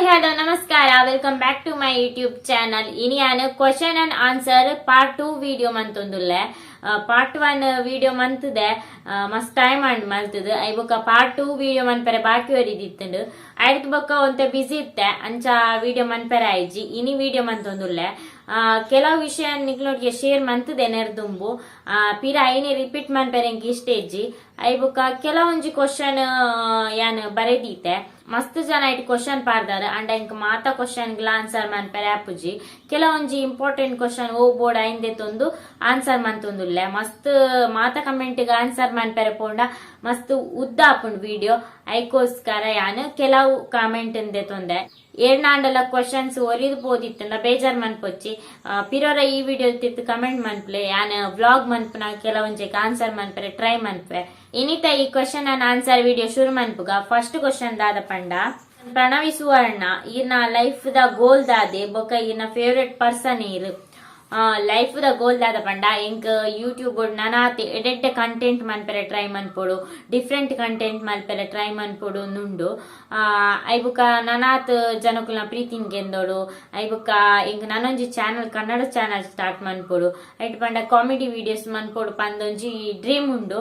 Hi, hello, ನಮಸ್ಕಾರ. Welcome back to my YouTube channel. ಇನಿ ಯಾನ್ question and answer part 2 video ಮಂತೊಂದುಲ್ಲೆ. Part 1 video ಮಂತದೆ, ಮಸ್ತ್ time and ಮಲ್ತದ. I ಬೊಕ್ಕ part 2 video ಮನ್ಪೆರೆ ಬಾಕಿ ಒರಿದಿತ್ತುಂಡು. ಐಡ್ದ್ ಬೊಕ್ಕ ಒಂತೆ ಬಿಸಿ ಇತ್ತೆ, ಅಂಚ ವಿಡಿಯೋ ಮನ್ಪೆರೆ ಆಯ್ಜಿ. ಇನಿ ವಿಡಿಯೋ ಮಂತೊಂದುಲ್ಲೆ. ಕೆಲವು ವಿಷಯ ನಿಕ್ಲೊಟ್ಟಿಗೆ ಶೇರ್ ಮಂತದೆ ನೆರ್ದುಂಬು, ಪಿರ ಐನೆ ರಿಪೀಟ್ ಮನ್ಪೆರೆ ಎಂಕ್ ಇಷ್ಟ ಇಜ್ಜಿ. I ಬೊಕ್ಕ ಕೆಲವೊಂಜಿ ಕ್ವಶನ್ ಯಾನ್ ಬರೆದೀತೆ. ಮಸ್ತ್ ಜನ ಐಟ್ ಕ್ವಶನ್ ಪಾಡ್ದಾರ. ಅಂಡ ಇಂಕ್ ಮಾತ ಕ್ವಶನ್ ಗ್ಲ ಆನ್ಸರ್ ಮನ್ಪೆರೆ ಆಪುಜಿ. ಕೆಲವೊಂಜಿ ಇಂಪಾರ್ಟೆಂಟ್ ಕ್ವಶನ್ ಓ ಬೋರ್ಡ್ ಐಂದೆ ತೊಂದು ಆನ್ಸರ್ ಮಂತೊಂದುಲ್ಲೆ. ಮಸ್ತ್ ಮಾತ ಕಮೆಂಟ್ ಆನ್ಸರ್ ಮನ್ಪೆರೆ ಪೋಂಡ ಮಸ್ತ್ ಉದ್ದ ಆಪುಂಡು ವಿಡಿಯೋ. ಐಕೋಸ್ಕರ ಯಾನ್ ಕೆಲವು ಕಾಮೆಂಟ್ ತೊಂದೆ. ಏರ್ನಾಂಡಲ ಕ್ವಶನ್ಸ್ ಒರಿದು ಪೋದಿತ್ತಂಡ ಬೇಜಾರ್ ಮನ್ಪೊಚ್ಚಿ. ಪಿರೋರ ಈ ವಿಡಿಯೋ ತಿರ್ತು ಕಮೆಂಟ್ ಮನ್ಪ್ಲೆ. ಯಾನ್ ವ್ಲಾಗ್ ಮನ್ಪುನ ಕೆಲವೊಂಜೆಕ್ ಆನ್ಸರ್ ಮನ್ಪೆರೆ ಟ್ರೈ ಮನ್ಪೆ. ಇನಿತ ಈ ಕ್ವಶನ್ ಅಂಡ್ ಆನ್ಸರ್ ವಿಡಿಯೋ ಶುರು ಮನ್ಪುಗ. ಫಸ್ಟ್ ಕ್ವಶನ್ ದಾದ ಪಂಡ, ಪ್ರಣವಿ ಸುವರ್ಣ, ಈರ್ನ ಲೈಫ್ the ಗೋಲ್ ದಾದೆ ಬೊಕ ಈರ್ನ ಫೇವರೇಟ್ ಪರ್ಸನ್ ಈರ್? ಲೈಫ್ ದ ಗೋಲ್ ದಾದ ಪಂಡ, ಎಂಕ್ ಯೂಟ್ಯೂಬ್ ನನಾತ್ ಎಡೆಡ್ಡೆ ಕಂಟೆಂಟ್ ಮನ್ಪೆರೆ ಟ್ರೈ ಮನ್ಪೊಡು, ಡಿಫ್ರೆಂಟ್ ಕಂಟೆಂಟ್ ಮನ್ಪೆರೆ ಟ್ರೈ ಮನ್ಪೊಡು ನುಂಡು. I ಬುಕ ನನಾತ್ ಜನಕುಲ್ನ ಪ್ರೀತಿನ್ ಗೆಂದೋಡು. I ಬುಕ ಎಂಕ್ ನನೊಂಜಿ ಚಾನಲ್, ಕನ್ನಡ ಚಾನಲ್ ಸ್ಟಾರ್ಟ್ ಮನ್ಪೊಡು. ಐಟ್ ಪಂಡ ಕಾಮಿಡಿ ವಿಡಿಯೋಸ್ ಮನ್ಪೊಡು ಪಂದೊಂಜಿ ಡ್ರೀಮ್ ಉಂಡು.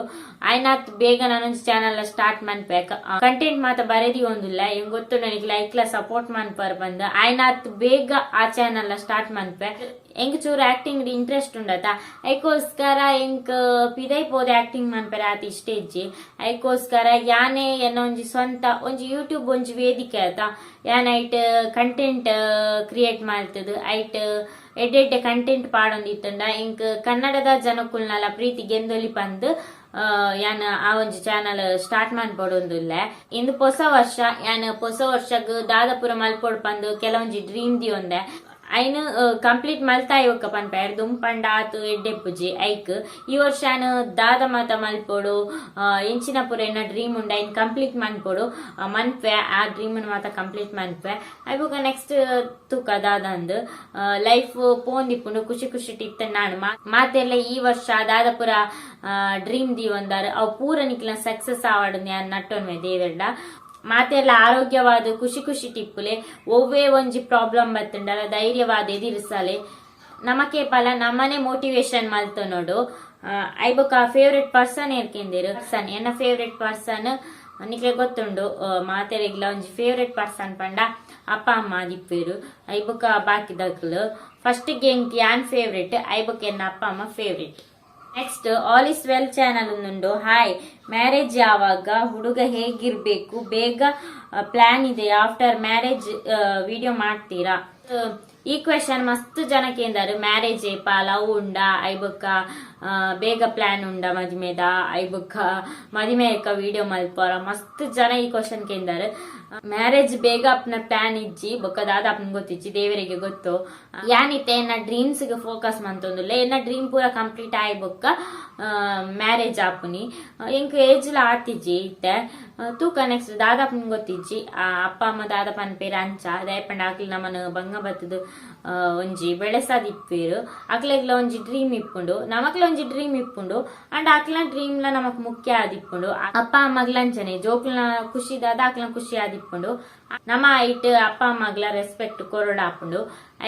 ಆಯ್ನಾತ್ ಬೇಗ ನನೊಂಜಿ ಚಾನಲ್ ಸ್ಟಾರ್ಟ್ ಮನ್ಪೆ. ಕಂಟೆಂಟ್ ಮಾತ ಬರೆದಿ ಒಂದುಲ್ಲ. ಎಂಗ್ ಗೊತ್ತು ನನಗೆ ಲೈಕ್ಲ ಸಪೋರ್ಟ್ ಮನ್ಪರ್ ಬಂದ್. ಆಯ್ನಾತ್ ಬೇಗ ಆ ಚಾನಲ್ ಸ್ಟಾರ್ಟ್ ಮನ್ಪೆ. ಎಂಕ್ ಚೂರು ಆಕ್ಟಿಂಗ್ ಇಂಟ್ರೆಸ್ಟ್ ಉಂಡತ, ಐಕೋಸ್ಕರ ಎಂಕ್ ಪಿದೈ ಪೋದೆ ಆಕ್ಟಿಂಗ್ ಮನ್ಪೆರೆ ಆತ ಇಷ್ಟ ಇಜ್ಜಿ. ಐಕೋಸ್ಕರ ಯಾನೆ ಎನ್ನ ಒಂಜಿ ಸ್ವಂತ ಒಂಜಿ ಯೂಟ್ಯೂಬ್ ಒಂಜಿ ವೇದಿಕೆ ಆತ, ಯಾನ್ ಐಟ್ ಕಂಟೆಂಟ್ ಕ್ರಿಯೇಟ್ ಮಾಡ್ತದ. ಐಟ್ ಎಡ್ಡೆ ಎಡ್ಡೆ ಕಂಟೆಂಟ್ ಪಾಡೊಂದಿತ್ತಂಡ ಎಂಕ್ ಕನ್ನಡದ ಜನಕುಲ್ನಲ ಪ್ರೀತಿ ಗೆಂದೊಲಿ ಪಂದ್ ಯಾನ್ ಆ ಒಂಜಿ ಚಾನಲ್ ಸ್ಟಾರ್ಟ್ ಮನ್ಪೊಡೊಂದುಲ್ಲೆ. ಇಂದು ಪೊಸ ವರ್ಷ. ಯಾನ್ ಪೊಸ ವರ್ಷಗ್ ದಾದಪುರ ಮಲ್ಪೊಡು ಪಂದ್ ಕೆಲವೊಂಜಿ ಡ್ರೀಮ್ the ಒಂದೆ. ಐನ್ ಕಂಪ್ಲೀಟ್ ಮಲ್ತಾಯಿ ಒಕ್ಕ ಪನ್ಪೆ ದುಂಪಂಡ ಆತು ಎಡ್ಡೆಪ್ಪುಜಿ. ಐಕ್ ಈ ವರ್ಷ ದಾದ ಮಾತ ಮಲ್ಪೊಡು, ಎಂಚಿನ ಪೂರ ಎನ್ನ ಡ್ರೀಮ್ ಉಂಡು, ಐನ್ ಕಂಪ್ಲೀಟ್ ಮನ್ಪೊಡು. ಮನ್ಪೆ, ಆ ಡ್ರೀಮ್ ಮಾತ ಕಂಪ್ಲೀಟ್ ಮನ್ಪೆ. I ಬೊಕ ನೆಕ್ಸ್ಟ್ ತೂಕ ದಾದಂದ್. ಲೈಫ್ ಪೋಂದಿಪ್ಪುಂಡು. ಖುಷಿ ಖುಷಿ ಇತ್ತ ನಾನು. ಮಾತೆಲ್ಲ ಈ ವರ್ಷ ದಾದಪುರ ಡ್ರೀಮ್ the ಒಂದಾರು, ಅವು ಪೂರ ನಿಕ್ಲ ಸಕ್ಸಸ್ ಆವಡ್ ಯಾನ್ ನಟ್ಟೊನ್ವೆ ದೇವೆರ್ಡ. ಮಾತೆಲ್ಲ ಆರೋಗ್ಯವಾದ ಖುಷಿ ಖುಷಿ ಟಿಪ್ಪುಲೆ. ಒವ್ವೇ ಒಂಜಿ ಪ್ರಾಬ್ಲಮ್ ಬತ್ತುಂಡಲ ಧೈರ್ಯವಾದ ಎದಿರ್ಸಲೆ. ನಮಕೆ ಪಲ ನಮ್ಮನೆ ಮೋಟಿವೇಶನ್ ಮಲ್ತ ನೋಡು. ಐಬೊಕ ಫೇವ್ರೆಟ್ ಪರ್ಸನ್ ಏರ್ಕೆಂದಿರು? ಪರ್ಸನ್, ಎನ್ನ ಫೇವ್ರೆಟ್ ಪರ್ಸನ್ ನಿಕ್ಲೆ ಗೊತ್ತುಂಡು. ಮಾತೆರೆಗ್ಲ ಒಂಜಿ ಫೇವ್ರೆಟ್ ಪರ್ಸನ್ ಪಂಡ ಅಪ್ಪ ಅಮ್ಮ ದಿಪ್ಪೇರು. ಐಬೊಕ ಬಾಕಿದಕ್ಲು. ಫಸ್ಟ್ ಎಂಕ್ ಯಾನ್ ಫೇವ್ರೆಟ್, ಐಬೊಕ ಎನ್ನ ಅಪ್ಪ ಅಮ್ಮ favourite. Next all is well channel ಉಂಡು. ಹಾಯ್, ಮ್ಯಾರೇಜ್ ಯಾವಾಗ? ಹುಡುಗ ಹೇಗಿರ್ಬೇಕು? ಬೇಗ ಪ್ಲಾನ್ ಇದೆ? ಆಫ್ಟರ್ ಮ್ಯಾರೇಜ್ ವಿಡಿಯೋ ಮಾಡ್ತೀರಾ? ಈ ಕ್ವೆಶನ್ ಮಸ್ತ್ ಜನ ಕೇಂದಾರು. ಮ್ಯಾರೇಜ್ ಏಪ, ಲವ್ ಉಂಡಾ, ಐಬೊಕ್ಕ ಬೇಗ ಪ್ಲಾನ್ ಉಂಡ ಮದಿಮೆದ, ಐಬೊಕ್ಕ ಮದಿಮೆ ವಿಡಿಯೋ ಮಲ್ಪರ? ಮಸ್ತ್ ಜನ ಈ ಕ್ವಶನ್ ಕೇಂದಾರು. ಮ್ಯಾರೇಜ್ ಬೇಗ ಅಪ್ನ ಪ್ಲಾನ್ ಇಜ್ಜಿ. ಬೊಕ್ಕ ದಾದ ಅಪ್ನ ಗೊತ್ತಿಜ್ಜಿ, ದೇವರಿಗೆ ಗೊತ್ತು. ಯಾನಿತ್ತೆ ಎನ್ನ ಡ್ರೀಮ್ಸ್ ಫೋಕಸ್ ಮಂತೊಂದುಲ್ಲ. ಎನ್ನ ಡ್ರೀಮ್ ಪೂರ ಕಂಪ್ಲೀಟ್ ಆಯ್ ಬೊಕ್ಕ ಮ್ಯಾರೇಜ್ ಆಪುನಿ. ಎಂಕ್ ಏಜ್ಲ ಆತಿಜ್ಜಿ ಇತ್ತೆ. ತೂಕ, ನೆಕ್ಸ್ಟ್ ದಾದಪ್ಪನ ಗೊತ್ತಿಜ್ಜಿ. ಅಪ್ಪ ಅಮ್ಮ ದಾದ ಪನ್ಪೇರು ಅಂಚ. ದಯಪಂಡ ಅಕ್ಲು ನಮ್ಮನ ಬಂಗ ಬತ್ತದು ಒಂಜಿ ಬೆಳೆಸಾದ್ ಇಪ್ಪೇರು. ಅಕ್ಲೆಗ್ಲ ಒಂಜಿ ಡ್ರೀಮ್ ಇಪ್ಪುಂಡು, ನಮಕ್ಲ ಒಂಜಿ ಡ್ರೀಮ್ ಇಪ್ಪುಂಡು. ಅಂಡ್ ಅಕ್ಲ ಡ್ರೀಮ್ ಲ ನಮಕ್ ಮುಖ್ಯ ಆದಿಪ್ಪುಂಡು. ಅಪ್ಪ ಅಮ್ಮಗ್ಲ ಅಂಚನೆ, ಜೋಕ್ಲನ ಖುಷಿ ದಾದ ಅಕ್ಲನ ಖುಷಿ ಆದಿಪ್ಪುಂಡು. ನಮ್ಮ ಐಟ್ ಅಪ್ಪ ಅಮ್ಮಗ್ಲ ರೆಸ್ಪೆಕ್ಟ್ ಕೊರಡ ಆಪುಂಡು.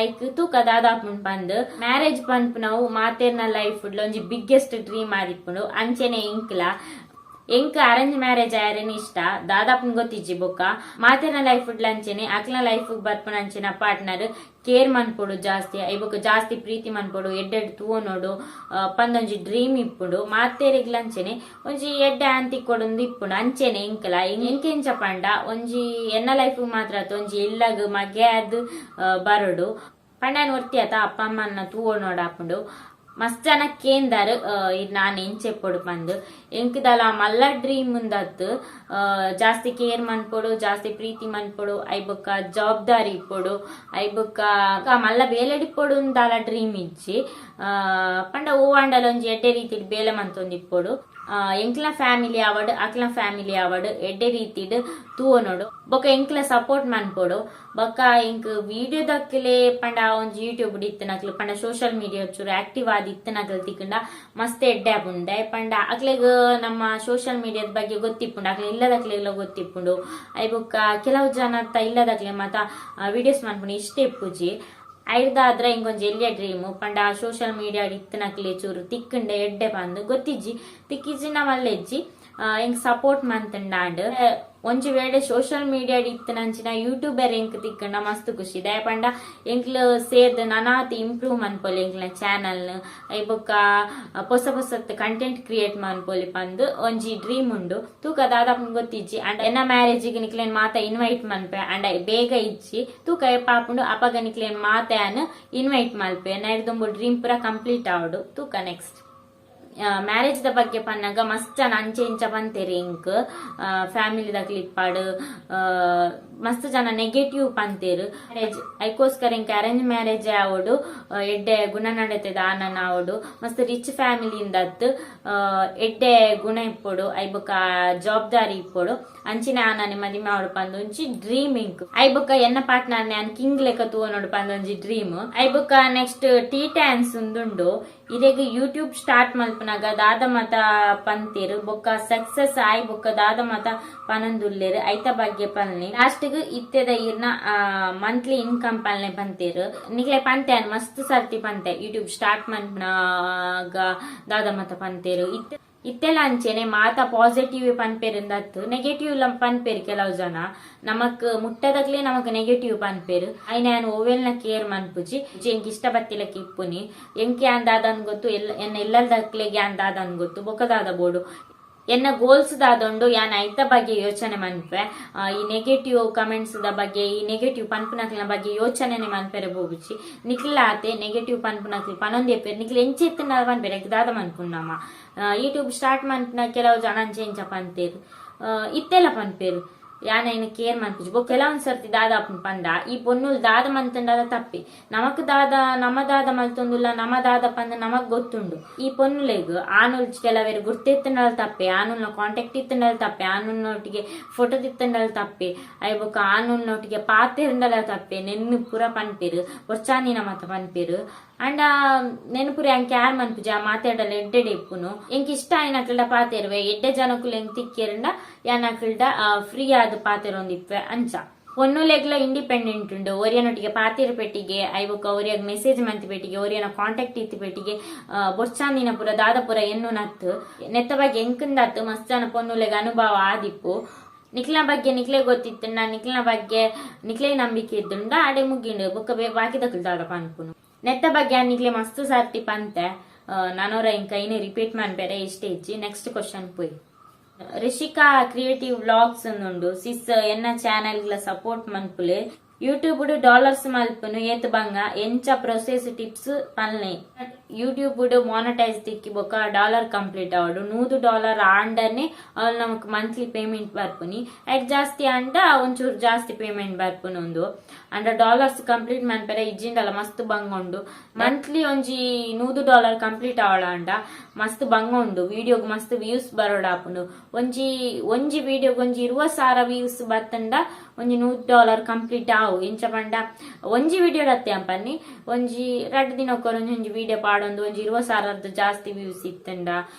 ಐಕ್ ತೂಕ ದಾದಾಪುಂಡು ಪಂದ್. ಮ್ಯಾರೇಜ್ ಪನ್ಪುನವು ಮಾತೇರ್ನ ಲೈಫ್ ಒಂಜಿ ಬಿಗ್ಗೆಸ್ಟ್ ಡ್ರೀಮ್ ಆದಿಪ್ಪುಂಡು. ಅಂಚೆನೆ ಎಂಕ್ಲ. ಎಂಕ್ ಅರೇಂಜ್ ಮ್ಯಾರೇಜ್ ಆಯರೇನೆ ಇಷ್ಟ. ದಾದಾಪುನ್ ಗೊತ್ತಿಜ್ಜಿ ಬೊಕ್ಕ. ಮಾತೇನ ಲೈಫ್ ಅಂಚೆನೆ ಅಕ್ಲ ಲೈಫ್ ಬರ್ಪುನ ಅಂಚೆನ ಪಾರ್ಟ್ನರ್ ಕೇರ್ ಮನ್ಪೊಡು ಜಾಸ್ತಿ, I ಬೊಕ್ಕ ಜಾಸ್ತಿ ಪ್ರೀತಿ ಮನ್ಪೊಡು, ಎಡ್ಡೆಡ್ ತೂವೊನೊಡು ಪಂದೊಂಜಿ ಡ್ರೀಮ್ ಇಪ್ಪುಂಡು. ಮಾತೇರಿಗ್ಲ ಅಂಚೆನೆ ಒಂಜಿ ಎಡ್ಡೆ ಆಂತಿ ಕೊಡೊಂದು ಇಪ್ಪುಂಡು. ಅಂಚೆನೆ ಎಂಕಲ. ಎಂಕೆಂಚ ಪಂಡ, ಒಂಜಿ ಎನ್ನ ಲೈಫ್ ಮಾತ್ರ ಅತ್, ಒಂಜಿ ಇಲ್ಲಗ್ ಮಗೆ ಆದ್ ಬರೊಡು. ಪಂಡ ಒರ್ತಿ ಆತ ಅಪ್ಪ ಅಮ್ಮನ ತೂವೊನೊಡಾಪುಂಡು. ಮಸ್ತ್ ಜನ ಕೇಂದಾರ್, ನಾನ್ ಎಂಚೆಪ್ಪೊಡು ಪಂದ್. ಎಂಕ್ದಲ ಮಲ್ಲ ಡ್ರೀಮ್ ಉಂದತ್. ಜಾಸ್ತಿ ಕೇರ್ ಮನ್ಪೊಡು, ಜಾಸ್ತಿ ಪ್ರೀತಿ ಮನ್ಪೊಡು, I ಬೊಕ್ಕ ಜವಾಬ್ದಾರಿ ಇಪ್ಪೊಡು. I ಬೊಕ್ಕ ಮಲ್ಲ ಬೇಲೆಡಿಪ್ಪೊಡು ದಾಲ ಡ್ರೀಮ್ ಇಜ್ಜಿ. ಪಂಡ ಓ ಅಂಡಲ ಒಂಜಿ ಎಡ್ಡೆ ರೀತಿಡ್ ಬೇಲೆ ಮಂತೊಂದು ಇಪ್ಪೊಡು. ಎಂಕ್ಲ ಫ್ಯಾಮಿಲಿ ಆವಡ್ ಅಕ್ಲ ಫ್ಯಾಮಿಲಿ ಆವಡ್ ಎಡ್ಡೆ ರೀತಿಡ್ ತೂವೊನೊಡು ಬೊಕ ಎಂಕ್ಲ ಸಪೋರ್ಟ್ ಮನ್ಪೊಡು. ಬೊಕ ಎಂಕ್ ವಿಡಿಯೋ ದಕ್ಲೆ ಪಂಡ ಒಂಜಿ ಯೂಟ್ಯೂಬ್ ಇತ್ತಿನಕ್ಲು ಪಂಡ ಸೋಷಿಯಲ್ ಮೀಡಿಯಾ ಚೂರು ಆಕ್ಟಿವ್ ಆದ್ ಇತ್ತಿನಕ್ಲು ತಿಕ್ಕಂಡ ಮಸ್ತ್ ಎಡ್ಡೆ ಆಪುಂಡು. ದಾಯೆ ಪಂಡ ಅಕ್ಲೆಗ್ ನಮ್ಮ ಸೋಷಿಯಲ್ ಮೀಡಿಯಾದ ಬಗ್ಗೆ ಗೊತ್ತಿಪ್ಪುಂಡು, ಅಕ್ಲೆ ಇಲ್ಲದಕ್ಲೆಗ್ಲ ಗೊತ್ತಿಪ್ಪುಂಡು. ಐ ಬೊಕ್ಕ ಕೆಲವು ಜನತ್ತ ಇಲ್ಲದಕ್ಲೆ ಮಾತ ವಿಡಿಯೋಸ್ ಮನ್ಪುಂಡು ಇಷ್ಟ ಇಪ್ಪುಜಿ. ಐರ್ದಾದ್ರ ಇಂಕೊಂಜಿ ಎಲ್ಯ ಡ್ರೀಮ್ ಪಂಡ ಸೋಷಿಯಲ್ ಮೀಡಿಯಾ ಇತ್ತಿನಕ್ಲೆ ಚೂರು ತಿಕ್ಕಂಡ ಎಡ್ಡೆ ಪಂದ್ ಗೊತ್ತಿಜ್ಜಿ, ತಿಕ್ಕಿಜಿನ ಮಲ್ಲೆಜ್ಜಿ ಎಂಕ್ ಸಪೋರ್ಟ್ ಮಂತುಂಡಾಂಡ್. ಒಂಜಿ ವೇಳೆ ಸೋಷಿಯಲ್ ಮೀಡಿಯಾ ಇತ್ತಿನಂಚಿನ ಯೂಟ್ಯೂಬರ್ ಎಂಕ್ ತಿಕ್ಕಂಡ ಮಸ್ತ್ ಖುಷಿ. ದಾಯೆ ಪಂಡ ಎಂಕ್ಲು ಸೇರ್ದ್ ನನಾತ್ ಇಂಪ್ರೂವ್ ಮನ್ಪೊಲಿ ಎಂಕ್ಲ ಚಾನಲ್ I ಬೊಕ್ಕ ಪೊಸ ಪೊಸತ್ ಕಂಟೆಂಟ್ ಕ್ರಿಯೇಟ್ ಮನ್ಪೊಲಿ ಪಂದ್ ಒಂಜಿ ಡ್ರೀಮ್ ಉಂಡು. ತೂಕ ದಾದ ಗೊತ್ತಿಜ್ಜಿ. ಅಂಡ ಎನ್ನ ಮ್ಯಾರೇಜ್ ನಿಕ್ಲೆನ್ ಮಾತ ಇನ್ವೈಟ್ ಮನ್ಪೆ, ಅಂಡ ಬೇಗ ಇಜ್ಜಿ. ತೂಕ ಎಪ್ಪ ಆಪುಂಡು ಅಪಗ ನಿಕ್ಲೆನ್ ಮಾತ ಇನ್ವೈಟ್ ಮಲ್ಪೆ. ನೈರ್ದೊಂಬು ಡ್ರೀಮ್ ಪೂರ ಕಂಪ್ಲೀಟ್ ಆವಡು. ತೂಕ ನೆಕ್ಸ್ಟ್ ಮ್ಯಾರೇಜ್ ದ ಬಗ್ಗೆ ಪನ್ನಗ ಮಸ್ತ್ ಜನ ಅಂಚೆ ಇಂಚ ಪಂತೆರ್. ಎಂಕ್ ಫ್ಯಾಮಿಲಿ ದಕ್ಲು ಇಪ್ಪಾಡು ಮಸ್ತ್ ಜನ ನೆಗೆಟಿವ್ ಪಂತೆರ್. ಮ್ಯಾರೇಜ್ ಐಕೋಸ್ಕರ ಎಂಕ್ ಅರೇಂಜ್ ಮ್ಯಾರೇಜ್ ಆವಡು, ಎಡ್ಡೆ ಗುಣ ನಡತೆದ ಆನನ್ ಆವಡು, ಮಸ್ತ್ ರಿಚ್ ಫ್ಯಾಮಿಲಿ ಇಂದತ್ ಎಡ್ಡೆ ಗುಣ ಇಪ್ಪೊಡು, I ಬೊಕ್ಕ ಜವಾಬ್ದಾರಿ ಇಪ್ಪೊಡು, ಅಂಚಿನ ಆನನೆ ಮದಿಮೆ ಆವಡು ಪಂದ್ ಒಂಜಿ ಡ್ರೀಮ್ ಎಂಕ್. I ಬೊಕ್ಕ ಎನ್ನ ಪಾರ್ಟ್ನರ್ ಯಾನ್ ಕಿಂಗ್ ಲೆಕ್ಕ ತೂವನೋಡು ಪಂದ್ ಒಂಜಿ ಡ್ರೀಮ್. I ಬೊಕ್ಕ ನೆಕ್ಸ್ಟ್ ಟೀ ಟ್ಯಾನ್ಸ್ ಉಂದುಂಡು. ಇರೆಗ್ ಯೂಟ್ಯೂಬ್ ಸ್ಟಾರ್ಟ್ ಮಲ್ಪುನಗ ದಾದ ಮತ ಪಂತೆರ್, ಬೊಕ್ಕ ಸಕ್ಸಸ್ ಆಯ್ ಬೊಕ್ಕ ದಾದ ಮತ ಪನೊಂದುಲ್ಲೆರ್, ಐತ ಬಗ್ಗೆ ಪನ್ಲೆ. ಲಾಸ್ಟ್ ಗ್ ಇತ್ತೆದ ಇರ್ನ ಮಂತ್ಲಿ ಇನ್ಕಮ್ ಪನ್ಲೆ ಪಂತೆರ್. ನಿಕ್ಲೆ ಪಂತೆ ಮಸ್ತ್ ಸರ್ತಿ ಪಂತೆ. ಯೂಟ್ಯೂಬ್ ಸ್ಟಾರ್ಟ್ ಮನ್ಪುನಗ ದಾದ ಮತ ಪಂತೆರ್, ಇತ್ತೆ ಇತ್ತೆಲ ಅಂಚೆನೆ ಮಾತ ಪಾಸಿಟಿವ್ ಪನ್ಪೆರ್ ನೆಗೆಟಿವ್ ಪನ್ಪೆರ್. ಕೆಲವು ಜನ ನಮಕ್ ಮುಟ್ಟದಕ್ಲೆ ನಮಕ್ ನೆಗೆಟಿವ್ ಪನ್ಪೆರ್. ಐನ ಯಾನ್ ಓವೆಲ್ನ ಕೇರ್ ಮನ್ಪುಜಿ. ಎಂಕ್ ಇಷ್ಟ ಬತ್ತಿಲಕ್ಕೆ ಇಪ್ಪುನಿ. ಎಂಕ್ ಯಾನ್ ದಾದನ್ ಗೊತ್ತು, ಎಲ್ಲ ಎನ್ನ ಇಲ್ಲದಕ್ಲೆಗ್ ಯಾನ್ ದಾದನ್ ಗೊತ್ತು. ಬೊಕ್ಕ ದಾದ ಬೋಡು? ಎನ್ನ ಗೋಲ್ಸ್ ದಾದುಂಡು, ಯಾನ್ ಐತ ಬಗ್ಗೆ ಯೋಚನೆ ಮನ್ಪೆ. ಈ ನೆಗೆಟಿವ್ ಕಮೆಂಟ್ಸ್ ದ ಬಗ್ಗೆ, ಈ ನೆಗೆಟಿವ್ ಪನ್ಪುನಕ್ಲೆನ ಬಗ್ಗೆ ಯೋಚನೆನೆ ಮನ್ಪೆರೆ ಬೋಗುಚಿ. ನಿಕ್ಲಾತೆ ನೆಗೆಟಿವ್ ಪನ್ಪುನಕ್ಲು ಪನೊಂದೇಪೆರ್. ನಿಕ್ಲು ಎಂಚ ಇತ್ತುಂಡ ಪನ್ಪೆರ್, ದಾದ ಮನ್ಪುಂಡಮ್ಮ. ಯೂಟ್ಯೂಬ್ ಸ್ಟಾರ್ಟ್ ಮನ್ಪುನ ಕೆಲವು ಜನ ಅಂಚೆ ಇಂಚ ಪಂತೇರ್, ಇತ್ತೆಲ್ಲ ಪನ್ಪೆರ್. ಯಾನ್ ಐನ ಕೇರ್ ಮನ್ಪುಜಿ. ಬೊಕ್ಕ ಕೆಲವೊಂದ್ ಸರ್ತಿ ದಾದ ಆಪುಂಡು ಪಂಡ, ಈ ಪೊನ್ನುಲ್ ದಾದ ಮಂತುಂಡದ ತಪ್ಪಿ ನಮಕ್ ದಾದ, ನಮ ದಾದ ಮಲ್ತೊಂದುಲ್ಲ, ನಮ ದಾದ ಪಂದ್ ನಮಕ್ ಗೊತ್ತುಂಡು. ಈ ಪೊನ್ನುಲೆಗ್ ಆನುಲ್ ಕೆಲವೆರ್ ಗುರ್ತೆತ್ತುಂಡಲ ತಪ್ಪೆ, ಆನುಲ್ನ ಕಾಂಟ್ಯಾಕ್ಟ್ ಇತ್ತುಂಡಲ ತಪ್ಪೆ, ಆನುಲ್ನೊಟ್ಟಿಗೆ ಫೋಟೋ ತಿತ್ತುಂಡಲ ತಪ್ಪೆ, I ಬೊಕ್ಕ ಆನುಲ್ನೊಟ್ಟಿಗೆ ಪಾತೆರ್ಂಡಲ ತಪ್ಪೆ. ನೆನ್ನು ಪೂರ ಪನ್ಪೆರ್, ಬೊರ್ಚಾಂದಿನ ಮಾತ ಪನ್ಪೆರ್. ಅಂಡ ನೆನಪುರಿ ಅಂಕೆ ಯಾರ್ ಮನ್ಪುಜಿ. ಆ ಮಾತಾಡಲ ಎಡ್ಡೆಡೆ ಇಪ್ಪುನು. ಎಂಕ್ ಇಷ್ಟ ಆಯಿನಕ್ಲ್ಡ ಪಾತೆರುವೆ. ಎಡ್ಡೆ ಜನಕುಲು ಎಂಕ್ ತಿಕ್ಕೆರಂಡ ಯಾನ್ ಅಕ್ಲ್ಡ ಫ್ರೀ ಆದ್ ಪಾತೆರೊಂದಿಪ್ಪೆ. ಅಂಚ ಪೊನ್ನುಲೆಗ್ಲ ಇಂಡಿಪೆಂಡೆಂಟ್ ಉಂಡು. ಒರಿಯನೊಟ್ಟಿಗೆ ಪಾತೆರ್ ಪೆಟ್ಟಿಗೆ, I ಬೊಕ್ಕ ಒರಿಯಗ್ ಮೆಸೇಜ್ ಮಂತಿ ಪೆಟ್ಟಿಗೆ, ಒರಿಯನ ಕಾಂಟ್ಯಾಕ್ಟ್ ಇತ್ತಿ ಪೆಟ್ಟಿಗೆ ಬೊರ್ಚಾಂದಿನ ಪುರ ದಾದ ಪುರ ಎನ್ನುನತ್ತು. ನೆತ್ತ ಬಗ್ಗೆ ಎಂಕುಂದತ್ತು, ಮಸ್ತ್ ಜನ ಪೊನ್ನುಲೆಗ್ ಅನುಭವ ಆದಿಪ್ಪು. ನಿಕ್ಲಿನ ಬಗ್ಗೆ ನಿಕ್ಲೆ ಗೊತ್ತಿತ್ತುಂಡ, ನಿಕ್ಲಿನ ಬಗ್ಗೆ ನಿಕ್ಲೆ ನಂಬಿಕೆ ಇದ್ದುಂಡ ಅಡೆ ಮುಗಿಂಡು. ಬೊಕ್ಕ ಬಾಕಿದಕ್ಲು ದಾದ ಪನ್ಪುನು? ನೆತ್ತ ಬಗ್ಗೆ ನಿಕ್ಲೆ ಮಸ್ತ್ ಸರ್ತಿ ಪಂತೆ. ನಾನೋರ ಇಂಕ ಇನ್ನು ರಿಪೀಟ್ ಮನ್ಪೆರೆ ಇಷ್ಟ ಇಜ್ಜಿ. ನೆಕ್ಸ್ಟ್ ಕ್ವಶನ್ ಪೋಯಿ. ರಿಷಿಕಾ ಕ್ರಿಯೇಟಿವ್ ವ್ಲಾಗ್ಸ್ ಉಂಡು. ಸಿಸ್, ಎನ್ನ ಚಾನೆಲ್ ಸಪೋರ್ಟ್ ಮನ್ಪುಲೆ. ಯೂಟ್ಯೂಬ್ ಡಾಲರ್ಸ್ ಮಲ್ಪುನು ಏತ್ ಬಂಗ, ಎಂಚ ಪ್ರೊಸೆಸ್, ಟಿಪ್ಸ್ ಪನ್ಲೆ. ಯೂಟ್ಯೂಬ್ ಮಾನಿಟೈಸ್ ತಿಕ್ಕಿ ಬೊಕ್ಕ ಡಾಲರ್ ಕಂಪ್ಲೀಟ್ ಆವಡು. $100 ಆಂಡನೆ ಅವ್ಲು ನಮಕ್ ಮಂತ್ಲಿ ಪೇಮೆಂಟ್ ಬರ್ಪುನಿ. ಐಟ್ ಜಾಸ್ತಿ ಅಂಡ ಒಂಚೂರು ಜಾಸ್ತಿ ಪೇಮೆಂಟ್ ಬರ್ಪುನು ಉಂದು. ಅಂಡ ಡಾಲರ್ಸ್ ಕಂಪ್ಲೀಟ್ ಮನ್ಪೆರೆ ಇಜ್ಜಿಂಡಲ ಮಸ್ತ್ ಬಂಗ ಉಂಡು. ಮಂತ್ಲಿ ಒಂಜಿ $100 ಕಂಪ್ಲೀಟ್ ಆವಳ ಅಂಡ ಮಸ್ತ್ ಬಂಗ ಉಂಡು. ವಿಡಿಯೋಗ್ ಮಸ್ತ್ ವ್ಯೂಸ್ ಬರೋಡಾಪುಂಡು. ಒಂಜಿ ಒಂಜಿ ವಿಡಿಯೋಗ್ ಒಂಜಿ 20,000 ವ್ಯೂಸ್ ಬತ್ತಂಡ ಒಂಜಿ $100 ಕಂಪ್ಲೀಟ್ ಆವು. ಎಂಚ ಪಂಡ ಒಂಜಿ ವಿಡಿಯೋ ಅತ್ತೆ ಅಂಪನ್ನಿ, ಒಂಜಿ 2 ದಿನಕ್ಕೊರ ಒಂಜಿ ಒಂಜಿ ವಿಡಿಯೋ ಪಾಡೊಂದು ಒಂಜಿ 20,000ರ್ದು ಜಾಸ್ತಿ ವ್ಯೂಸ್ ಇತ್ತಂಡ,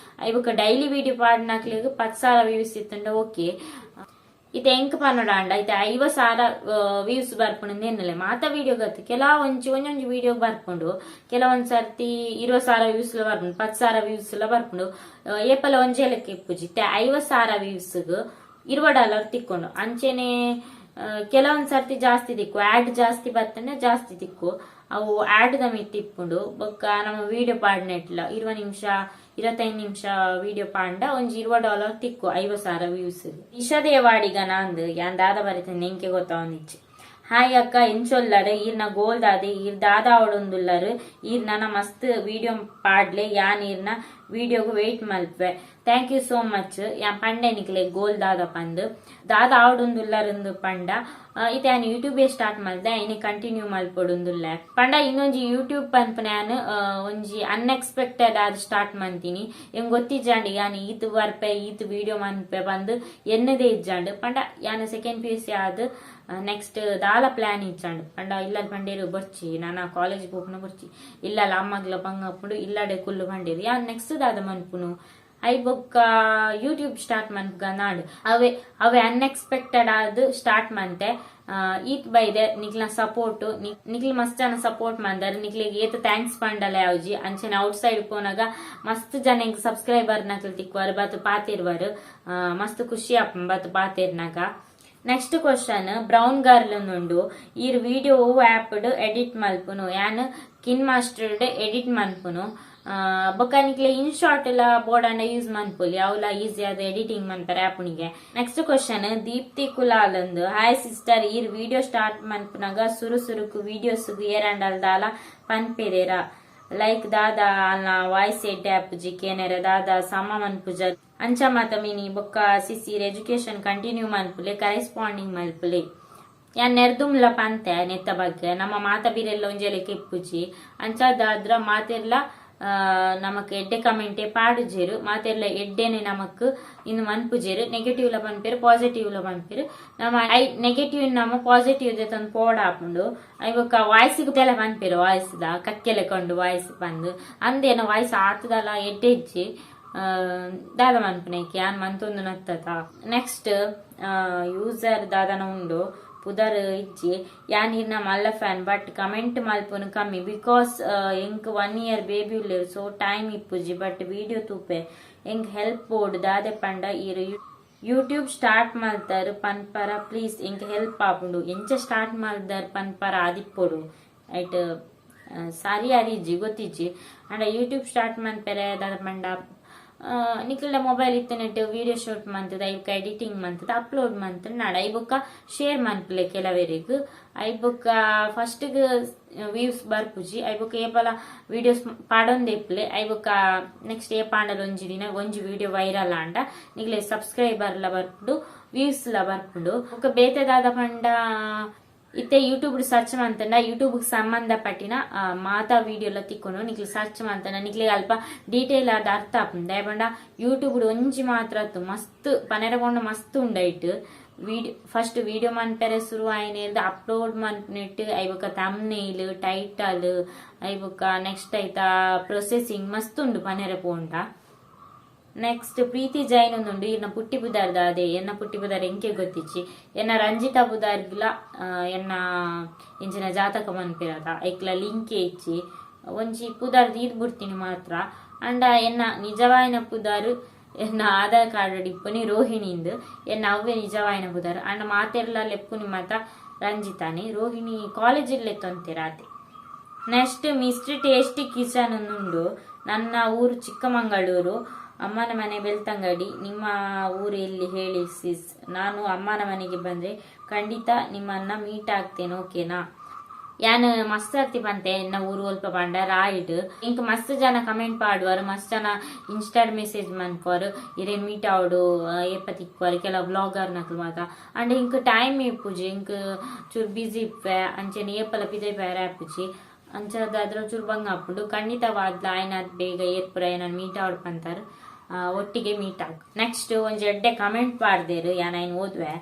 ಇಬೊಕ ಡೈಲಿ ವಿಡಿಯೋ ಪಾಡ್ನಕ್ಲೆಗ್ 10,000 ವ್ಯೂಸ್ ಇತ್ತಂಡ ಓಕೆ. ಇತ್ತೆ ಎಂಕ್ ಪನ್ನೊಡ ಅಂಡ ಇತ್ತೆ 50,000 ವ್ಯೂಸ್ ಬರ್ಪುಂಡು ಎನ್ನಲೆ. ಮಾತ ವಿಡಿಯೋ ಗತ್ತು ಕೆಲವು ಒಂಜಿ ಒಂಜೊಂಜಿ ವಿಡಿಯೋ ಬರ್ಪುಂಡು. ಕೆಲವೊಂದ್ ಸರ್ತಿ 20,000 ವ್ಯೂಸ್ ಬರ್ಪುಂಡು, 10,000 ವ್ಯೂಸ್ ಎಲ್ಲ ಬರ್ಪುಂಡು. ಏಪಲ ಒಂಜೇ ಲೆಕ್ಕ ಇಪ್ಪುಜಿ. ಇತ್ತೆ 50,000 ವ್ಯೂಸ್ $20 ತಿಕ್ಕೊಂಡು. ಅಂಚೆನೆ ಕೆಲವೊಂದ್ ಸರ್ತಿ ಜಾಸ್ತಿ ತಿಕ್ಕು. ಆಡ್ ಜಾಸ್ತಿ ಬತ್ತಂಡ ಜಾಸ್ತಿ ತಿಕ್ಕು. ಅವು ಆಡ್ ದ ಮಿತ್ತ್ ಇಪ್ಪುಂಡು. ಬೊಕ್ಕ ನಮ್ಮ ವಿಡಿಯೋ ಪಾಡ್ನೆಟ್ಲ 20 ನಿಮಿಷ, 25 ನಿಮಿಷ ವಿಡಿಯೋ ಪಾಂಡ ಒಂಜಿ $20 ತಿಕ್ಕು 50,000 ವ್ಯೂಸ್. ಇಶದೇವಾಡಿಗ ನಾಂದು ಯಾನ್ ದಾದ ಬರೀತೇನೆ ಎಂಕೆ ಗೊತ್ತಾವೊಂದಿಜ್ಜಿ. ಹಾಯ್ ಅಕ್ಕ, ಎಂಚೊಲ್ಲರು? ಈರ್ನ ಗೋಲ್ ದಾದೆ? ಈರ್ ದಾದ ಅವಡೊಂದುಲ್ಲರು? ಈರ್ ನನ ಮಸ್ತ್ ವಿಡಿಯೋ ಪಾಡ್ಲೆ. ಯಾನ್ ಈರ್ನ ವಿಡಿಯೋಗು ವೆಯ್ಟ್ ಮಲ್ಪೆ. Thank you so much. ಯಾನ್ ಪಂಡೆ ನಿಕ್ಲೆ ಗೋಲ್ ದಾದ ಪಂದ್, ದಾದ ಆವಡುಂದುಲ್ಲರಂದು ಪಂಡ, ಇತ್ತೆ ಯಾನ್ ಯೂಟ್ಯೂಬ್ ಸ್ಟಾರ್ಟ್ ಮಲ್ದೆ, ಐನೆ ಕಂಟಿನ್ಯೂ ಮಲ್ಪೊಡುಂದುಲ್ಲೆ. ಪಂಡ ಇನ್ನೊಂಜಿ ಯೂಟ್ಯೂಬ್ ಪನ್ಪುನ ಯಾನ್ ಒಂಜಿ ಅನ್ಎಕ್ಸ್ಪೆಕ್ಟೆಡ್ ಆದ್ ಸ್ಟಾರ್ಟ್ ಮಂತೀನಿ. ಎಂಗ್ ಗೊತ್ತಿಜ್ಜಾಂಡ್ ಯಾನ್ ಈತ್ ಬರ್ಪೆ, ಈತ್ ವಿಡಿಯೋ ಮನ್ಪೆ ಪಂದ್ ಎನ್ನದೇ ಇಜ್ಜಾಂಡ್. ಪಂಡ ಯಾನ್ ಸೆಕೆಂಡ್ ಪಿಯುಸಿ ಆದ್ ನೆಕ್ಸ್ಟ್ ದಾಲ ಪ್ಲಾನ್ ಇಜ್ಜಾಂಡ್. ಪಂಡ ಇಲ್ಲಲ್ ಪಂಡೇರು ಬೊರ್ಚಿ, ನಾನ ಕಾಲೇಜ್ ಪೋಪುನ ಬೊರ್ಚಿ, ಇಲ್ಲಲ್ಲ ಅಮ್ಮಗ್ಲ ಬಂಗಪ್ಪುಡು, ಇಲ್ಲಡೆ ಕುಲ್ಲು ಪಂಡೇರು. ಯಾನ್ ನೆಕ್ಸ್ಟ್ ದಾದ ಮನ್ಪುನು? I ಬೊಕ್ಕ ಯೂಟ್ಯೂಬ್ ಸ್ಟಾರ್ಟ್ ಮನ್ಪುಗ ನಾಡ್ ಅವೆ ಅವೆ ಅನ್ಎಕ್ಸ್ಪೆಕ್ಟೆಡ್ ಆದ್ ಸ್ಟಾರ್ಟ್ ಮಂತೆ. ಈತ್ ಬೈದೆ ನಿಕ್ಲ ಸಪೋರ್ಟ್. ನಿಕ್ಲ ಮಸ್ತ್ ಜನ ಸಪೋರ್ಟ್ ಮಂದಾರ, ನಿಕ್ಲಿಗೆ ಏತ್ thanks ಪಂಡಲ ಯಾವ್ಜಿ. ಅಂಚನೆ ಔಟ್ ಸೈಡ್ ಪೋನಾಗ ಮಸ್ತ್ ಜನ ಎಂಕ್ ಸಬ್ಸ್ಕ್ರೈಬರ್ ನಕ್ಲು ತಿಕ್ಕುವಾರು, ಬತ್ ಪಾತಿರ್ವಾರು. ಮಸ್ತ್ ಖುಷಿ ಆಪುಂಡು ಬತ್ ಪಾತಿರ್ನಾಗ. ನೆಕ್ಸ್ಟ್ ಕ್ವಶನ್ ಬ್ರೌನ್ ಗರ್ಲ್ ಉಂಡು. ಈರ್ ವಿಡಿಯೋ ಆಪ್ ಎಡಿಟ್ ಮಲ್ಪುನು? ಯಾನ್ ಕಿನ್ ಮಾಸ್ಟರ್ ಎಡಿಟ್ ಮನ್ಪುನು. ಬೊಕ್ಕ ನಿಕ್ಲೆ ಇನ್ ಶಾರ್ಟ್ ಎಲ್ಲ ಬೋರ್ಡ್ ಯೂಸ್ ಮನ್ಪುಲಿ, ಅವಲ ಈಸಿ ಆದ ಎಡಿಟಿಂಗ್ ಮನ್ಪರೆ ಆಪುನಿಗೆ. ನೆಕ್ಸ್ಟ್ ಕ್ವಶನ್ ದೀಪ್ತಿ ಕುಲಾಲ್ ಅಂದು. ಹಾಯ್ ಸಿಸ್ಟರ್, ಈರ್ ವಿಡಿಯೋ ಸ್ಟಾರ್ಟ್ ಮನ್ಪುನಾಗ ಸುರು ಸುರುಕು ವಿಡಿಯೋಸ್ ಏರಂಡಲ್ ದಾಲ ಪನ್ಪೆರೇರಾ? ಲೈಕ್ ದಾದಾ ಅಲ್ಲ ವಾಯ್ಸ್ ಎಡ್ಡೆ ಆಪುಜಿ ಕೇನೆರೆ, ದಾದಾ ಸಮ ಮನ್ಪುಜ ಅಂಚ ಮಾತ ಮಿನಿ. ಬೊಕ್ಕ ಸಿಸಿ ಎಜುಕೇಶನ್ ಕಂಟಿನ್ಯೂ ಮನ್ಪುಲೆ, ಕರೆಸ್ಪಾಂಡಿಂಗ್ ಮಲ್ಪುಲೆ. ಯಾನ್ ನೆರ್ದುಮ್ಲ ಪಂತೆ ನೆತ್ತ ಬಗ್ಗೆ. ನಮ್ಮ ಮಾತ ಬೀರೆಲ್ಲ ಒಂಜೆಲೆಕ ಇಪ್ಪುಜಿ. ಅಂಚಾದಾದ್ರ ಮಾತೆರ್ಲ ನಮಕ್ ಎಡ್ಡೆ ಕಮೆಂಟೆ ಪಾಡುಜೆರು, ಮಾತೆರ್ಲ ಎಡ್ಡೆನೆ ನಮಕ್ ಇನ್ನು ಮನ್ಪುಜೆರು. ನೆಗೆಟಿವ್ ಲ ಪನ್ಪೆರು, ಪಾಸಿಟಿವ್ ಲ ಪನ್ಪೆರು. ನಮ್ಮ I negative ನಮ್ಮ ಪಾಸಿಟಿವ್ ತಂದು ಪೋಡ ಆಪುಂಡು. I ಬೊಕ್ಕ ವಾಯ್ಸ್ ತೆಲ ಪನ್ಪೆರು, ವಾಯ್ಸ್ ದ ಕಕ್ಕೆಲೆ ಕೊಂಡು ವಾಯ್ಸ್ ಬಂದು ಅಂದೇನ ವಾಯ್ಸ್ ಆತದಲ್ಲ, ಎಡ್ಡೆ ಇಜ್ಜಿ. ದಾದ ಮನ್ಪುನೈಕೆ ಯಾನ್ ಮಂತೊಂದು ನತ್ತತ. ನೆಕ್ಸ್ಟ್ ಯೂಸರ್ ದಾದನ ಉಂಡು, ಪುದರ್ ಇಜ್ಜಿ. ಯಾನ್ ಇರ್ನ ಮಲ್ಲ ಫ್ಯಾನ್, ಬಟ್ ಕಮೆಂಟ್ ಮಲ್ಪುನು ಕಮ್ಮಿ, because ಎಂಕ್ 1 ಇಯರ್ ಬೇಬಿ ಉಲ್ಲೆರ್, ಸೊ ಟೈಮ್ ಇಪ್ಪುಜಿ. ಬಟ್ ವಿಡಿಯೋ ತೂಪೆ. ಎಂಕ್ ಹೆಲ್ಪ್ ಬೋರ್ಡ್ ದಾದೆ ಪಂಡ ಈರ್ ಯೂಟ್ಯೂಬ್ ಸ್ಟಾರ್ಟ್ ಮಲ್ತಾರ್ ಪನ್ಪರ ಪ್ಲೀಸ್, ಎಂಕ್ ಹೆಲ್ಪ್ ಆಪುಂಡು. ಎಂಚ ಸ್ಟಾರ್ಟ್ ಮಲ್ದಾರ್ ಪನ್ಪರ ಆದಿಪ್ಪೊಡು. ಐಟ್ ಸಾರಿ ಆದಿಜ್ಜಿ, ಗೊತ್ತಿಜ್ಜಿ. ಅಂಡ ಯೂಟ್ಯೂಬ್ ಸ್ಟಾರ್ಟ್ ಮನ್ಪೆರೆ ದಾದ ಪಂಡ, ನಿಕ್ಲೆಡ ಮೊಬೈಲ್ ಇತ್ತನೆಟ್ ವಿಡಿಯೋ ಶೂಟ್ ಮಂತದ, ಐಬೊಕ್ಕ ಎಡಿಟಿಂಗ್ ಮಂತದ, ಅಪ್ಲೋಡ್ ಮಂತ್ ನಾಡ. I ಬೊಕ್ಕ ಶೇರ್ ಮನ್ಪುಲೆ ಕೆಲವರಿಗ್. I ಬೊಕ್ಕ ಫಸ್ಟ್ ವ್ಯೂಸ್ ಬರ್ಪುಜಿ. I ಬೊಕ್ಕ ಏಪಲ ವಿಡಿಯೋಸ್ ಪಾಡೊಂದೇ ಇಪ್ಪುಲೆ. I ಬೊಕ್ಕ ನೆಕ್ಸ್ಟ್ ಏ ಪಾಂಡಲ ಒಂಜಿ ದಿನ ಒಂಜಿ ವಿಡಿಯೋ ವೈರಲ್ ಆಂಡ ನಿಕ್ಲೆ ಸಬ್ಸ್ಕ್ರೈಬರ್ ಲ ಬರ್ಪುಂಡು, ವ್ಯೂಸ್ ಲ ಬರ್ಪುಂಡು. ಬೊಕ್ಕ ಬೇತೆ ದಾದ ಪಂಡ, ಇತ್ತೆ ಯೂಟ್ಯೂಬ್ ಸರ್ಚ್ ಮಂತಂಡ ಯೂಟ್ಯೂಬ್ ಸಂಬಂಧಪಟ್ಟಿನ ಮಾತಾ ವಿಡಿಯೋ ತಿಕ್ಕೊಂಡು. ನಿಕ್ಲೆ ಸರ್ಚ್ ಮಂತಂಡ ನಿಕ್ಲೆ ಅಲ್ಪ ಡೀಟೇಲ್ ಆದ ಅರ್ಥ ಆಪುಂಡು. ದಾಯೆ ಪಂಡ ಯೂಟ್ಯೂಬ್ ಒಂಜಿ ಮಾತ್ರ ಅತ್ತು, ಮಸ್ತ್ ಪನೆರ ಪೋಂಡ ಮಸ್ತ್ ಉಂಡೈಟ್. ವಿಡಿಯೋ ಫಸ್ಟ್ ವಿಡಿಯೋ ಮನ್ಪೆರೆ ಶುರು ಆಯ್ನೆ ಅಪ್ಲೋಡ್ ಮನ್ಪುನೆಟ್, I ಬೊಕ್ಕ ಥಂಬ್ನೇಲ್, ಟೈಟಲ್, I ಬೊಕ್ಕ ನೆಕ್ಸ್ಟ್ ಐತ ಪ್ರೊಸೆಸಿಂಗ್ ಮಸ್ತ್ ಉಂಡು ಪನೆರೆ ಪೋಂಡ. ನೆಕ್ಸ್ಟ್ ಪ್ರೀತಿ ಜೈನ್ ಉಂಡು. ಎನ್ನ ಪುಟ್ಟಿ ಪುದಾರ್ದ ಅದೇ ಎನ್ನ ಪುಟ್ಟಿ ಪುದಾರ್ ಎಂಕೆ ಗೊತ್ತಿಚ್ಚಿ. ಎನ್ನ ರಂಜಿತಾ ಪುದಾರ್ಗ್ಲ ಎನ್ನ ಇಂಚಿನ ಜಾತಕ ಮನ್ಪಿರದ ಐಕ್ಲ ಲಿಂಕ್ ಇಚ್ಚಿ. ಒಂಜಿ ಪುದಾರ್ ದೀದ್ ಬಿಡ್ತೀನಿ ಮಾತ್ರ. ಅಂಡ ಎನ್ನ ನಿಜವಾಯಿನ ಪುದಾರು ಎನ್ನ ಆಧಾರ್ ಕಾರ್ಡ್ ಇಪ್ಪುನಿ ರೋಹಿಣಿಂದು. ಎನ್ನ ಅವ್ವೆ ನಿಜವಾಯಿನ ಪುದಾರು. ಅಂಡ ಮಾತೆರ್ಲ ಲೆಪ್ಪುನಿ ಮಾತ ರಂಜಿತಾನೆ. ರೋಹಿಣಿ ಕಾಲೇಜ್ ಲೆತ್ತೊಂತೀರ ಆತೆ. ನೆಕ್ಸ್ಟ್ ಮಿಸ್ಟರ್ ಟೇಸ್ಟಿ ಕಿಚನ್ ಉಂಡು. ನನ್ನ ಊರು ಚಿಕ್ಕಮಗಳೂರು, ಅಮ್ಮನ ಮನೆ ಬೆಳ್ತಂಗಡಿ. ನಿಮ್ಮ ಊರು ಎಲ್ಲಿ ಹೇಳಿ ಸಿಸ್. ನಾನು ಅಮ್ಮನ ಮನೆಗೆ ಬಂದ್ರೆ ಖಂಡಿತ ನಿಮ್ಮನ್ನ ಮೀಟ್ ಆಗ್ತೇನೆ, ಓಕೆನಾ? ಯಾನ್ ಮಸ್ತ್ ಅತ್ತಿ ಪಂತೆ ಎನ್ನ ಊರು ಒಲ್ಪ ಪಂಡ ರಾಯ್ಡ್. ಇಂಕ್ ಮಸ್ತ್ ಜನ ಕಮೆಂಟ್ ಪಾಡುವರು, ಮಸ್ತ್ ಜನ ಇನ್ಸ್ಟಾಡ್ ಮೆಸೇಜ್ ಮನ್ಪುವರು, ಇರೇನ್ ಮೀಟ್ ಆವಡು, ಏಪ ತಿಕ್ಕುವರು, ಕೆಲವು ಬ್ಲಾಗರ್ ನಕಲು ಮಾತ. ಅಂಡ್ ಇಂಕ್ ಟೈಮ್ ಇಪ್ಪುಜಿ, ಇಂಕ್ ಚೂರು ಬಿಸಿ ಇಪ್ಪೆ. ಅಂಚನೆ ಏಪಲ ಪಿದೈ ಬೇರೆ ಆಪುಜಿ. ಅಂಚಾದಾದ್ರ ಚೂರು ಬಂಗ ಆಪುಂಡು. ಖಂಡಿತವಾದ್ಲ ಆಯ್ನಾತ್ ಬೇಗ ಏರ್ಪುರ ಏನ ಮೀಟ್ ಆವಡ್ ಪಂತಾರ, ಒಟ್ಟಿಗೆ ಮೀಟ್ ಆಗ್. ನೆಕ್ಸ್ಟ್ ಒಂಜಿ ಎಡ್ಡೆ ಕಮೆಂಟ್ ಪಾಡ್ದೇರು, ಯಾನ್ ಐನ್ ಓದ್ವೆ.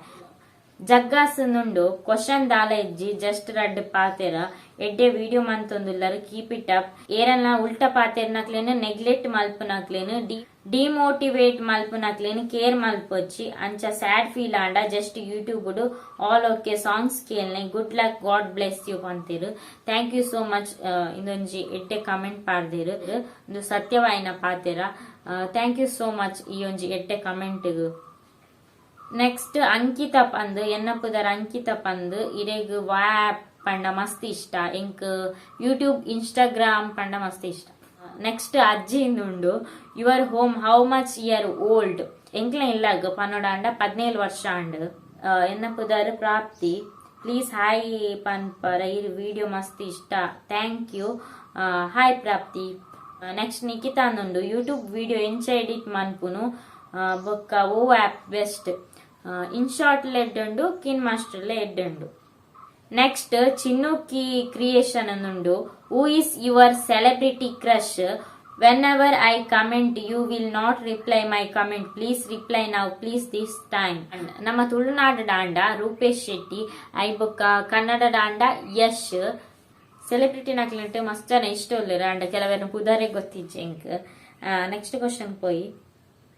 ಜಗ್ಗಾಸ್ ನುಂಡು. ಕ್ವಶನ್ ದಾಲ ಇಜ್ಜಿ, ಜಸ್ಟ್ ರಡ್ಡ್ ಪಾತೆರ. ಎಡ್ಡೆ ವಿಡಿಯೋ ಮಂತೊಂದುಲ್ಲರ್, ಕೀಪ್ it up. ಏರನ್ನ ಉಲ್ಟ ಪಾತೆರ್ನಕ್ಲೇನು, ನೆಗ್ಲೆಕ್ಟ್ ಮಲ್ಪುನಕ್ಲೇನು, ಡಿಮೋಟಿವೇಟ್ ಮಲ್ಪುನಕ್ಲೇನು ಕೇರ್ ಮಲ್ಪೊಚ್ಚಿ. ಅಂಚ ಸ್ಯಾಡ್ ಫೀಲ್ ಆಂಡ just YouTube all okay songs ಕೇಳ್ನೆ. Good luck, God bless you ಪಂತೀರು. Thank you so much. ಇಂದೊಂಜಿ ಎಡ್ಡೆ ಕಮೆಂಟ್ ಪಾಡ್ದಿರು. ಇಂದು ಸತ್ಯವಾಯಿನ ಪಾತೆರ. Thank you so much ಈ ಒಂಜಿ ಎಡ್ಡೆ ಕಮೆಂಟ್ಗ್. ನೆಕ್ಸ್ಟ್ ಅಂಕಿತ ಪಂದ್. ಎನ್ನ ಪುದರ್ ಅಂಕಿತ ಪಂದ್. ಇರೆಗ್ ವ್ಯಾಪ್ ಪಂಡ ಮಸ್ತ್ ಇಷ್ಟ. ಎಂಕ್ ಯೂಟ್ಯೂಬ್, ಇನ್ಸ್ಟಾಗ್ರಾಮ್ ಪಂಡ ಮಸ್ತ್ ಇಷ್ಟ. ನೆಕ್ಸ್ಟ್ ಅಜ್ಜಿ ಉಂಡು. Your home how much year old? ಎಂಕ್ಲ ಇಲ್ಲಾಗ ಪನ್ನೊಡ ಅಂಡ 17 ವರ್ಷ ಅಂಡ್. ಎನ್ನ ಪುದರ್ ಪ್ರಾಪ್ತಿ, ಪ್ಲೀಸ್ ಹಾಯ್ ಪನ್ಪರ. ಈ ವಿಡಿಯೋ ಮಸ್ತ್ ಇಷ್ಟ. Thank you. Hi Prapti. Next Nikhita ಅಂದುಂಡು, ಯೂಟ್ಯೂಬ್ ವಿಡಿಯೋ ಎಂಚ ಎಡಿಟ್ ಮನ್ಪುನು ಬೊಕ್ಕ ಓ ಆ್ಯಪ್ ಬೆಸ್ಟ್? ಇನ್ ಶಾಟ್ ಎಡ್ಡೆ ಉಂಡು, ಕಿನ್ ಮಾಸ್ಟರ್ ಎಡ್ಡೆ ಉಂಡು. ನೆಕ್ಸ್ಟ್ ಚಿನ್ನುಕಿ ಕ್ರಿಯೇಷನ್ ಉಂಡು, "Who is your celebrity crush? Whenever I comment, you will not reply my comment. Please reply now, please, this time." ನಮ್ಮ ತುಳುನಾಡು ಡಾಂಡ ರೂಪೇಶ್ ಶೆಟ್ಟಿ, I ಬೊಕ್ಕ ಕನ್ನಡ ಡಾಂಡ ಯಶ್. ಸೆಲೆಬ್ರಿಟಿ ನಕ್ಲೆಟ್ ಮಸ್ತ್ ಜನ ಇಷ್ಟ ಉಲ್ಲೆರ್, ಅಂಡ ಕೆಲವೆರ್ನ ಪುದರೇ ಗೊತ್ತಿಜ್ಜಿ ಎಂಕ್. ನೆಕ್ಸ್ಟ್ ಕ್ವಶನ್ ಪೋಯಿ.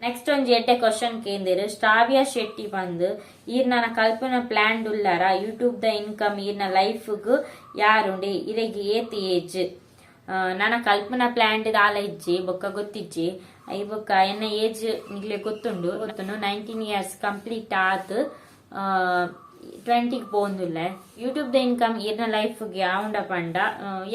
ನೆಕ್ಸ್ಟ್ ಒಂಜಿ ಎಡ್ಡೆ ಕ್ವಶನ್ ಕೇಂದಿರು ಶ್ರಾವ್ಯ ಶೆಟ್ಟಿ ಬಂದು, ಈರ್ ನನ ಕಲ್ಪನ ಪ್ಲಾನ್ ಉಲ್ಲಾರ? ಯೂಟ್ಯೂಬ್ ದ ಇನ್ಕಮ್ ಈರ್ನ ಲೈಫ್ಗ್ ಯಾರುಂಡೆ? ಇರೆಗ್ ಏತ್ ಏಜ್? ನನ ಕಲ್ಪನಾ ಪ್ಲಾನ್ ದಾಲ ಇಜ್ಜಿ, ಬೊಕ್ಕ ಗೊತ್ತಿಜ್ಜಿ. I ಬೊಕ್ಕ ಎನ್ನ ಏಜ್ ನಿಗ್ಲೆ ಗೊತ್ತುಂಡು ಗೊತ್ತುಂಡು, 19 ಇಯರ್ಸ್ ಕಂಪ್ಲೀಟ್ ಆತ್, 20ಗೆ ಪೋಂದುಲ್ಲೆ. ಯೂಟ್ಯೂಬ್ ದ ಇನ್ಕಮ್ ಈರ್ನ ಲೈಫ್ಗೆ ಯಾವುಂಡ ಪಂಡ,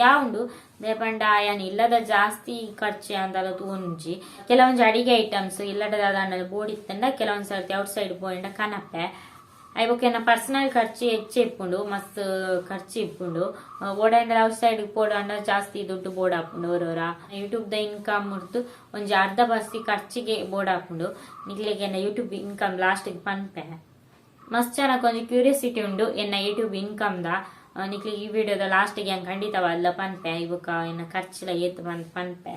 ಯಾವುಂಡು. ದಾಯೆ ಪಂಡ ಯಾನ್ ಇಲ್ಲದ ಜಾಸ್ತಿ ಖರ್ಚು ಅಂದಲ ತೂಂಜಿ. ಕೆಲವೊಂಜಿ ಅಡಿಗೆ ಐಟಮ್ಸ್ ಇಲ್ಲದ ದಾದಾಂಡಲ ಬೋಡಿತ್ತಂಡ ಕೆಲವೊಂದ್ ಸರ್ತಿ ಔಟ್ ಸೈಡ್ ಪೋಯಿಂಡ ಕನಪೆ. I ಬೊಕ್ಕ ಎನ್ನ ಪರ್ಸನಲ್ ಖರ್ಚು ಹೆಚ್ಚು ಇಪ್ಪುಂಡು, ಮಸ್ತ್ ಖರ್ಚು ಇಪ್ಪುಂಡು. ಓಡಾಂಡ ಔಟ್ ಸೈಡ್ ಪೋಡಾಂಡ ಜಾಸ್ತಿ ದುಡ್ಡು ಬೋಡ್ ಆಪುಂಡು ಒರೋರ. ಯೂಟ್ಯೂಬ್ ದ ಇನ್ಕಮ್ ಮುರ್ದು ಒಂಜಿ ಅರ್ಧ ಬಸ್ತಿ ಖರ್ಚಿಗೆ ಬೋಡ್ ಆಪುಂಡು. ನಿಕ್ಲೆಗೆ ಎನ್ನ ಯೂಟ್ಯೂಬ್ ಇನ್ಕಮ್ ಲಾಸ್ಟ್ ಪನ್ಪೆ. ಮಸ್ತ್ ಜನಕ್ಕೆ ಒಂಜಿ ಕ್ಯೂರಿಯಾಸಿಟಿ ಉಂಡು ಎನ್ನ ಯೂಟ್ಯೂಬ್ ಇನ್ಕಮ್ ದ. ನಿಕ್ಲೆಗ್ ಈ ವಿಡಿಯೋದ ಲಾಸ್ಟ್ಗೆ ಹೆಂಗ್ ಖಂಡಿತವಲ್ಲ ಪನ್ಪೆ. I ಬೊಕ್ಕ ಎನ್ನ ಖರ್ಚಿಲ ಏತ್ ಪಂದ್ ಪನ್ಪೆ.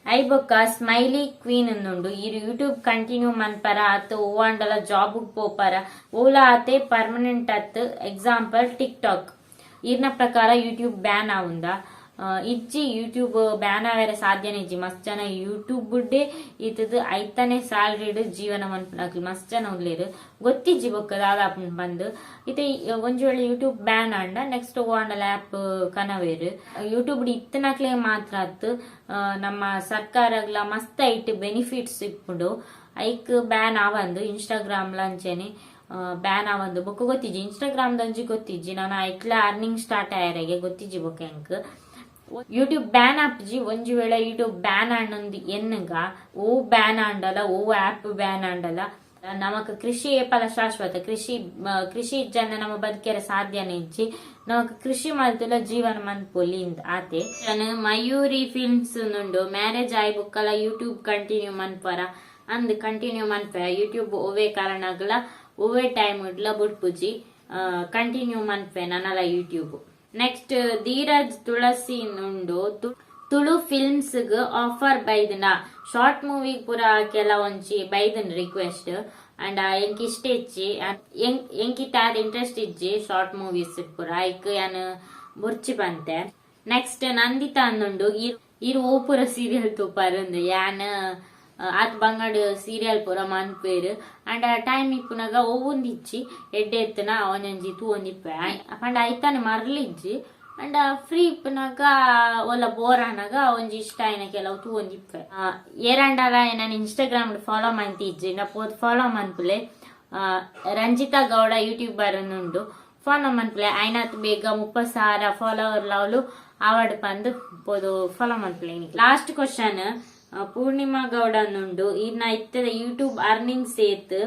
I ಬೊಕ್ಕ ಸ್ಮೈಲಿ ಕ್ವೀನ್ ಉಂಡು, ಈ ಯೂಟ್ಯೂಬ್ ಕಂಟಿನ್ಯೂ ಮನ್ಪರ ಅತ್ ಓವಾಂಡಲ ಜಾಬ್ ಪೋಪರ? ಓಲಾ ಆತೆ ಪರ್ಮನೆಂಟ್ ಅತ್, ಎಕ್ಸಾಂಪಲ್ ಟಿಕ್ ಟಾಕ್. ಈರ್ನ ಪ್ರಕಾರ ಯೂಟ್ಯೂಬ್ ಬ್ಯಾನ್ ಆವುಂದ? ಇಜ್ಜಿ, ಯೂಟ್ಯೂಬ್ ಬ್ಯಾನ್ ಆವೆರೆ ಸಾಧ್ಯನೇ ಇಜ್ಜಿ. ಮಸ್ತ್ ಜನ ಯೂಟ್ಯೂಬ್ ಡೇ ಇತ್ತದು ಐತನೆ ಸ್ಯಾಲ್ರಿಡ್ ಜೀವನ ಮನ್ಪುನಕ್ಲು ಮಸ್ತ್ ಜನ ಉಲ್ಲೆರ್. ಗೊತ್ತಿಜ್ಜಿ ಬೊಕ್ಕ ದಾದಾಪುಂಡು ಬಂದು. ಇತ್ತೆ ಒಂಜಿ ವೇಳೆ ಯೂಟ್ಯೂಬ್ ಬ್ಯಾನ್ ಆಂಡ ನೆಕ್ಸ್ಟ್ ಓವಾಂಡಲ ಆ್ಯಪ್ ಕನವೇರು. ಯೂಟ್ಯೂಬ್ ಇತ್ತನಕ್ಲೆ ಮಾತ್ರ ಅತ್, ನಮ್ಮ ಸರ್ಕಾರಗ್ಲ ಮಸ್ತ್ ಐಟ್ ಬೆನಿಫಿಟ್ಸ್ ಇಪ್ಪುಂಡು. ಐಕ್ ಬ್ಯಾನ್ ಆವಂದು. ಇನ್ಸ್ಟಾಗ್ರಾಮ್ ಅಂಚೆನೆ ಬ್ಯಾನ್ ಆವಂದು. ಬೊಕ್ಕ ಗೊತ್ತಿಜ್ಜಿ, ಇನ್ಸ್ಟಾಗ್ರಾಮ್ ಒಂಜಿ ಗೊತ್ತಿಜ್ಜಿ. ನಾನು ಐಟ್ಲ ಅರ್ನಿಂಗ್ ಸ್ಟಾರ್ಟ್ ಆಯರೆಗೆ ಗೊತ್ತಿಜ್ಜಿ. ಬೊಕ್ಕ ಎಂಕ್ ಯೂಟ್ಯೂಬ್ ಬ್ಯಾನ್ ಆಪುಜಿ. ಒಂಜಿ ವೇಳೆ ಯೂಟ್ಯೂಬ್ ಬ್ಯಾನ್ ಆಂಡೊಂದು ಎನ್ನುಗ, ಓ ಬ್ಯಾನ್ ಆಂಡಲ, ಓ ಆಪ್ ಬ್ಯಾನ್ ಆಂಡಲ, ನಮಕ್ ಕೃಷಿ ಏಪಲ ಶಾಶ್ವತ. ಕೃಷಿ ಕೃಷಿ ಇಜ್ಜಂದೆ ನಮ್ಮ ಬದುಕೆರೆ ಸಾಧ್ಯನೇ ಇಜ್ಜಿ. ನಮಕ್ ಕೃಷಿ ಮಲ್ತುಲ ಜೀವನ ಮನ್ಪೊಲಿ ಇಂದ್ ಆತೆ. ನಾನು ಮಯೂರಿ ಫಿಲ್ಮ್ಸ್ ಉಂಡು, ಮ್ಯಾರೇಜ್ ಆಯ್ ಬುಕ್ಕಲ ಯೂಟ್ಯೂಬ್ ಕಂಟಿನ್ಯೂ ಮನ್ಪರ ಅಂದ್? ಕಂಟಿನ್ಯೂ ಮನ್ಪೆ. ಯೂಟ್ಯೂಬ್ ಒವ್ವೆ ಕಾರಣಗ್ಲ ಒವ್ವೆ ಟೈಮ್ ಇಡ್ಲ ಬುಡ್ಪುಜಿ, ಕಂಟಿನ್ಯೂ ಮನ್ಪೆ ನನಲ ಯೂಟ್ಯೂಬ್. ನೆಕ್ಸ್ಟ್ ಧೀರಜ್ ತುಳಸಿ ಉಂಡು, ತುಳು ಫಿಲ್ಮ್ಸ್ ಆಫರ್ ಬೈದನ? ಶಾರ್ಟ್ ಮೂವಿ ಪೂರ ಕೆಲವೊಂಜಿ ಬೈದನ್ ರಿಕ್ವೆಸ್ಟ್. ಅಂಡ್ ಎಂಕ್ ಇಷ್ಟ ಇಜ್ಜಿ, ಎಂಕ್ ಇತ್ತೆ ಆದ್ ಇಂಟ್ರೆಸ್ಟ್ ಇಜ್ಜಿ ಶಾರ್ಟ್ ಮೂವೀಸ್ ಪೂರ. ಐಕ್ ಯಾನ್ ಬುರ್ಚಿ ಬಂತೆ. ನೆಕ್ಸ್ಟ್ ನಂದಿತಾ ಅಂದುಂಡು, ಈರ್ ಈರ್ ಓ ಪೂರ ಸೀರಿಯಲ್ ತೂಪಾರಂದು? ಯಾನ್ ಆತ್ ಬಂಗಡ್ ಸೀರಿಯಲ್ ಪೂರ ಮನ್ಪೇರು. ಅಂಡ ಟೈಮ್ ಇಪ್ಪುನಗ ಒವ್ವೊಂದಿಜ್ಜಿ, ಎಡ್ಡೆ ಎತ್ತನ ಒಂಜೊಂಜಿ ತೂವೊಂದಿಪ್ಪೆ. ಪಂಡ ಐತಾನೆ ಮರ್ಲಿಜ್ಜಿ. ಅಂಡ ಫ್ರೀ ಇಪ್ಪುನಗ ಒಲ್ಲ ಬೋರ್ ಆನಗ ಒಂಜಿ ಇಷ್ಟ ಆಯ್ನ ಕೆಲವು ತೂವೊಂದಿಪ್ಪೆ. ಏರಂಡಲ ನಾನು ಇನ್ಸ್ಟಾಗ್ರಾಮ್ ಫಾಲೋ ಮಂತಿಜ್ಜಿ ನಾ ಪೋದ್ ಫಾಲೋ ಮನ್ಪುಲೆ. ರಂಜಿತಾ ಗೌಡ ಯೂಟ್ಯೂಬರ್ ಉಂಡು, ಫಾಲೋ ಮನ್ಪುಲೆ. ಐನಾತ್ ಬೇಗ 30,000 ಫಾಲೋವರ್ ಲವ್ಲು ಆವಡ್ ಪಂದ್ ಪೋದು ಫಾಲೋ ಮನ್ಪುಲೆ. ಲಾಸ್ಟ್ ಕ್ವಶನ್ ಪೂರ್ಣಿಮಾ ಗೌಡ ಉಂಡು, ಇನ್ನ ಇತ್ತದ ಯೂಟ್ಯೂಬ್ ಅರ್ನಿಂಗ್ಸ್ ಏತ್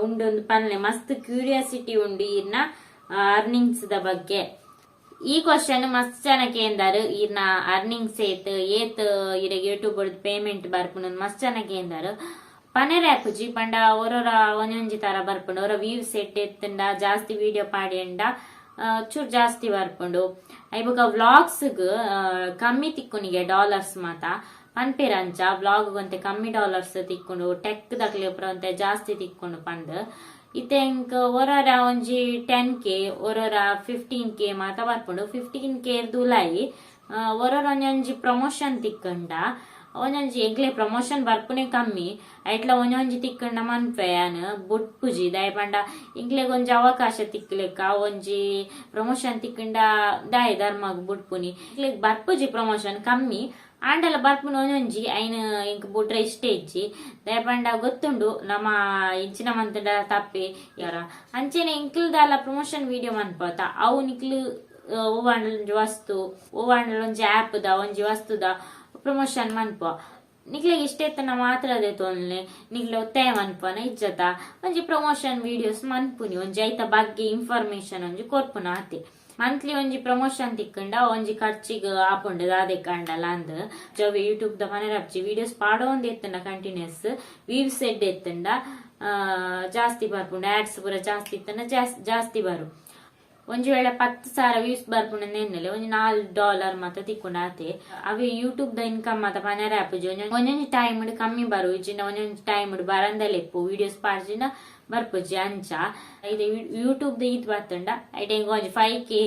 ಉಂಡು ಪನ್ಲೆ. ಮಸ್ತ್ ಕ್ಯೂರಿಯಾಸಿಟಿ ಉಂಡು ಇನ್ನ ಅರ್ನಿಂಗ್ಸ್ the ಬಗ್ಗೆ. ಈ ಕ್ವಶನ್ ಮಸ್ತ್ ಜನ ಕೇಂದಾರು. ಇನ್ನ ಅರ್ನಿಂಗ್ಸ್ ಏತ್ ಏತ್, ಇರೆಗ್ ಯೂಟ್ಯೂಬ್ ಪೇಮೆಂಟ್ ಬರ್ಪುಂಡು ಮಸ್ತ್ ಜನ ಕೇಂದಾರು. ಪನೆರೆ ಆಪುಜಿ. ಪಂಡ ಒರೊರ ಒಂಜೊಂಜಿ ತರ ಬರ್ಪುಂಡು. ಒರ ವ್ಯೂಸ್ ಎಟ್ ಎತ್ತುಂಡ, ಜಾಸ್ತಿ ವಿಡಿಯೋ ಪಾಡಿಂಡ ಚೂರ್ ಜಾಸ್ತಿ ಬರ್ಪುಂಡು. I ಬೊಕ್ಕ ವ್ಲಾಗ್ಸ್ ಕಮ್ಮಿ ತಿಕ್ಕುನಿಗೆ ಡಾಲರ್ಸ್ ಮಾತ ಪನ್ಪೇರಂಚ. ವ್ಲಾಗ್ ಒಂತೆ ಕಮ್ಮಿ ಡಾಲರ್ಸ್ ತಿಕ್ಕೊಂಡು, ಟೆಕ್ ದಕ್ಲೆ ಒಂತೆ ಜಾಸ್ತಿ ತಿಕ್ಕೊಂಡು ಪಂದ್. ಇತ್ತೆ ಎಂಕ್ ಒರೊರ ಒಂಜಿ 10K, ಒರೊರ 15K ಮಾತ ಬರ್ಪುಂಡು. 15K ದುಲಾಯಿ ಒರೊರ ಒಂಜೊಂಜಿ ಪ್ರಮೋಷನ್ ತಿಕ್ಕಂಡ, ಒಂಜೊಂಜಿ ಎಂಕ್ಲೆ ಪ್ರಮೋಷನ್ ಬರ್ಪುನೆ ಕಮ್ಮಿ. ಐಟ್ಲ ಒಂಜೊಂಜಿ ತಿಕ್ಕಂಡ ಮನ್ಪೆ ಯಾನ್, ಬುಡ್ಪುಜಿ. ದಾಯೆ ಪಂಡ ಎಂಕ್ಲೆಗ್ ಒಂಜಿ ಅವಕಾಶ ತಿಕ್ಲೆಕ್ಕ ಒಂಜಿ ಪ್ರಮೋಷನ್ ತಿಕ್ಕಂಡ ದಾಯೆ ಧರ್ಮಗ್ ಬುಡ್ಪುನಿ? ಎಂಕ್ಲೆಗ್ ಬರ್ಪುಜಿ ಪ್ರಮೋಷನ್, ಕಮ್ಮಿ ಆಂಡಲ ಬರ್ಪುನ ಒಂಜೊಂಜಿ. ಐನ್ ಎಂಕ್ ಬುಡ್ರೆ ಇಷ್ಟ ಇಜ್ಜಿ. ದಾಯೆ ಪಂಡ ಗೊತ್ತುಂಡು ನಮ್ಮ ಇಂಚಿನ ಮಂತುಂಡ ತಪ್ಪಿ ಯಾರ. ಅಂಚೆನೆ ಎಂಕ್ಲ್ದಾಲ ಪ್ರಮೋಷನ್ ವಿಡಿಯೋ ಮನ್ಪತ. ಅವು ನಿಕ್ಲು ಒವ್ವಾಂಡಲ ಒಂಜಿ ವಸ್ತು, ಒವ್ವಾಂಡಲ ಒಂಜಿ ಆಪ್ ದ ಒಂಜಿ ವಸ್ತುದ ಪ್ರಮೋಷನ್ ಮನ್ಪ. ನಿಕ್ಲೆಗ್ ಇಷ್ಟ ಇತ್ತಂಡ ಮಾತ್ರ ದೆತೊನ್ಲೆ. ನಿಕ್ಲೆ ಒತ್ತಾಯ ಮನ್ಪುವನ ಇಜ್ಜತ. ಒಂಜಿ ಪ್ರಮೋಷನ್ ವೀಡಿಯೋಸ್ ಮನ್ಪುನಿ, ಒಂಜಿ ಐತ ಬಗ್ಗೆ ಇನ್ಫಾರ್ಮೇಶನ್ ಒಂಜಿ ಕೊರ್ಪುನ ಆತೆ. ಮಂತ್ಲಿ ಒಂಜಿ ಪ್ರಮೋಷನ್ ತಿಕ್ಕಂಡ ಒಂಜಿ ಖರ್ಚಿಗ್ ಆಪುಂಡು ದಾದೆಕಾಂಡಲ ಅಂದ್. ಯೂಟ್ಯೂಬ್ ದ ಪನೆರೆ ವೀಡಿಯೋಸ್ ಪಾಡೊಂದು ಇತ್ತಂಡ ಕಂಟಿನ್ಯೂಸ್ ವ್ಯೂಸ್ ಎಡ್ಡೆ ಇತ್ತಂಡ ಜಾಸ್ತಿ ಬರ್ಪುಂಡು. ಆಡ್ಸ್ ಪೂರ ಜಾಸ್ತಿ ಇತ್ತಂಡ ಜಾಸ್ತಿ ಜಾಸ್ತಿ ಬರು. ಒಂಜಿ ವೇಳೆ 10,000 ವ್ಯೂಸ್ ಬರ್ಪುಂಡು ಎನ್ನಲೆ, ಒಂಜಿ $4 ಮಾತ ತಿಕ್ಕುಂಡು ಆತೆ. ಅವೆ ಯೂಟ್ಯೂಬ್ ದ ಇನ್ಕಮ್ ಮಾತ ಪನೆರೆ ಆಪುಜಿ. ಒಂಜೊಂಜಿ ಟೈಮ್ ಕಮ್ಮಿ ಬರು, ಇಜ್ಜಿಂಡ ಒಂಜೊಂಜಿ ಟೈಮ್ ಬರಂದಲೆ ಇಪ್ಪು. ವೀಡಿಯೋಸ್ ಪಾಡ್ಜಿಂಡ ಬರ್ಪುಜಿ ಅಂಚ. ಇದು ಯೂಟ್ಯೂಬ್ ದ ಈತ್ ಬತ್ತುಂಡ ಐಟ್ ಎಂಕ್ ಒಂಜಿ 5K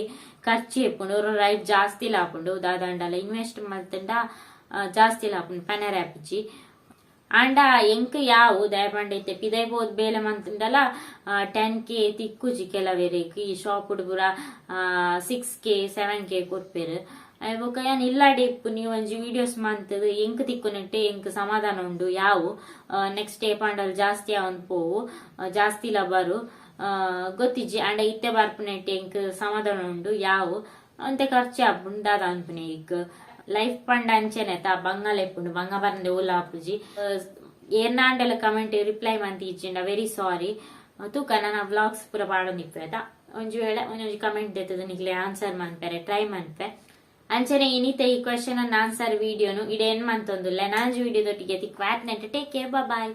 ಖರ್ಚು ಇಪ್ಪುಂಡು. ರೈಟ್ ಜಾಸ್ತಿ ಆಪುಂಡು. ದಾದಾಂಡಲ ಇನ್ವೆಸ್ಟ್ ಮಲ್ತುಂಡ ಜಾಸ್ತಿ ಆಪುಂಡು, ಪನೆರೆ ಆಪುಜಿ. ಆಂಡ ಎಂಕ್ ಯಾವು ದಾಯೆ ಪಂಡ ಇತ್ತೆ ಪಿದಯ್ ಪೋದು ಬೇಲೆ ಮಂತುಂಡಲ 10K ತಿಕ್ಕುಜಿ ಕೆಲವೆರೆಗ್. ಈ ಶಾಪ್ ಪೂರ 6K, 7K ಕೊರ್ಪೆರ್. ಬೊಕ ಯಾನ್ ಇಲ್ಲಾಡೆ ಇಪ್ಪುನಿ. ಒಂಜಿ ವೀಡಿಯೋಸ್ ಮಂತುದು ಎಂಕ್ ತಿಕ್ಕುನೆಟ್ ಎಂಕ್ ಸಮಾಧಾನ ಉಂಡು. ಯಾವು ನೆಕ್ಸ್ಟ್ ಡೇ ಪಂಡಲ್ ಜಾಸ್ತಿ ಆವೊಂದು ಪೋವು, ಜಾಸ್ತಿಲ ಬರು, ಗೊತ್ತಿಜ್ಜಿ. ಆಂಡ ಇತ್ತೆ ಬರ್ಪುನೆಟ್ ಎಂಕ್ ಸಮಾಧಾನ ಉಂಡು. ಯಾವು ಒಂತೆ ಖರ್ಚು ಆಪುಂಡು, ದಾದ ಅನ್ಪುನೆ. ಈಗ ಲೈಫ್ ಪಂಡ ಅಂಚೆನೆ ತಾ, ಬಂಗಾಲ ಇಪ್ಪುಂಡು, ಬಂಗ ಬರಂದೆ ಓಲ ಆಪುಜಿ. ಏರ್ನಾಂಡಲ ಕಮೆಂಟ್ ರಿಪ್ಲೈ ಮಂತಿ ಇಜ್ಜಿಂಡ ವೆರಿ ಸಾರಿ. ತೂಕ, ನನ್ನ ವ್ಲಾಗ್ಸ್ ಪೂರ ಪಾಡೊಂದಿಪ್ಪೆ ಆಯ್ತಾ. ಒಂಜಿ ವೇಳೆ ಒಂಜೊಂಜಿ ಕಮೆಂಟ್ ದೆತ್ತದ ನಿಕ್ಲೆ ಆನ್ಸರ್ ಮನ್ಪೆರೆ ಟ್ರೈ ಮನ್ಪೆ. ಅಂಚನೆ ಇನಿತ ಈ ಕ್ವೆಶನ್ ಅನ್ನ ಆನ್ಸರ್ ವಿಡಿಯೋನು ಇಡೆ ಎಂಡ್ ಮಂತೊಂದುಲ್ಲೆ. ನಾಂಜಿ ವಿಡಿಯೋದೊಟ್ಟಿಗೆ ತಿಕ್ವಾತ್. ನೆಟ್ ಟೇಕ್ ಕೇರ್, ಬಾಯ್.